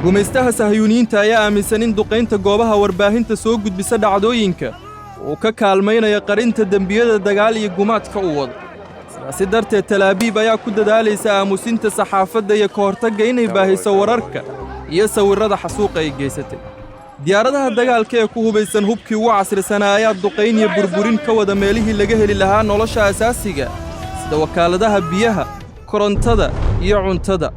Gumaystaha Sahyuuniyiinta ayaa aaminsan in duqaynta goobaha warbaahinta soo gudbisa dhacdooyinka uu ka kaalmaynaya qarinta dembiyada dagaal iyo gumaadka uu wado. Sidaasi darteed, Talaabiib ayaa ku dadaalaysa aamusinta saxaafadda iyo ka hortagga inay baahiso wararka iyo sawirrada xasuuqa ay geysatay. Diyaaradaha dagaalka ee ku hubaysan hubkii ugu casrisanaa ayaa duqayn iyo burburin ka wada meelihii laga heli lahaa nolosha asaasiga, sida wakaaladaha biyaha, korontada iyo cuntada.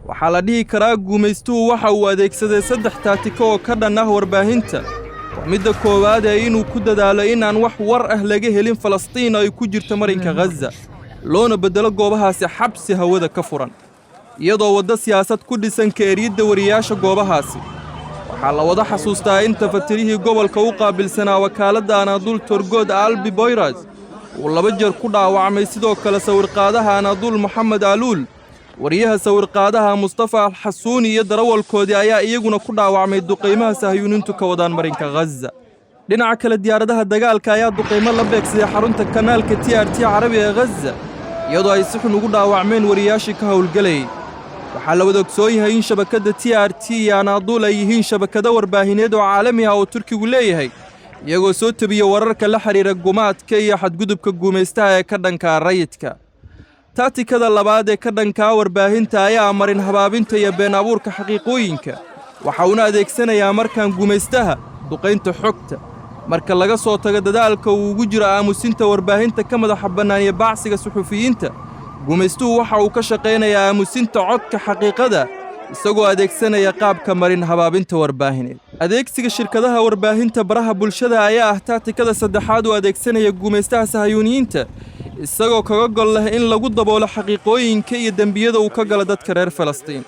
Waxaa la dhihi karaa gumaystuhu waxa uu adeegsaday saddex taatiko oo ka dhan ah warbaahinta. Waa midda koowaad ee inuu ku dadaalo inaan wax war ah laga helin Falastiin oo ay ku jirto marinka Ghaza, loona beddelo goobahaasi xabsi hawada ka furan, iyadoo waddo siyaasad ku dhisan ka eryidda wariyaasha goobahaasi. Waxaa la wada xasuustaa in tafatirihii gobolka u qaabilsanaa wakaaladda Anaaduul, Torgood Albi Boyras, uu laba jeer ku dhaawacmay. Sidoo kale sawirqaadaha Anaaduul Moxamed Aluul, wariyaha sawirqaadaha Mustafa Alxasuuni iyo darawalkoodii ayaa iyaguna ku dhaawacmay duqaymaha Sahyuuniintu ka wadaan marinka Ghaza. Dhinaca kale, diyaaradaha dagaalka ayaa duqaymo la beegsaday xarunta kanaalka TRT Carabi ee Ghaza, iyadoo ay si xun ugu dhaawacmeen wariyaashii ka howlgelayay. Waxaa la wada ogsoon yahay in shabakadda TRT iyo Anaaduul ay yihiin shabakado warbaahineed oo caalami ah oo Turkigu leeyahay, iyagoo soo tebiya wararka la xidhiira gumaadka iyo xadgudubka guumaystaha ee ka dhankaa rayidka. Taatikada labaad ee ka dhankaa warbaahinta ayaa marin habaabinta iyo been abuurka xaqiiqooyinka. Waxa uuna adeegsanayaa markaan gumaystaha duqaynta xogta. Marka laga soo tago dadaalka uu ugu jiro aamusinta warbaahinta ka madaxa bannaan iyo baacsiga suxufiyiinta, gumaystuhu waxa uu ka shaqaynayaa aamusinta codka xaqiiqada, isagoo adeegsanaya qaabka marin habaabinta warbaahineed. Adeegsiga shirkadaha warbaahinta baraha bulshada ayaa ah taatikada saddexaad uu adeegsanaya gumaystaha Sahayuuniyiinta, isagoo kaga gol leh in lagu daboolo xaqiiqooyinka iyo dembiyada uu ka gala dadka reer Falastiin.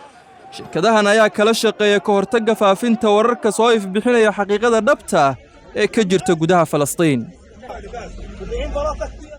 Shirkadahan ayaa kala shaqeeya ka hortagga faafinta wararka soo ifbixinaya xaqiiqada dhabta ah ee ka jirta gudaha Falastiin.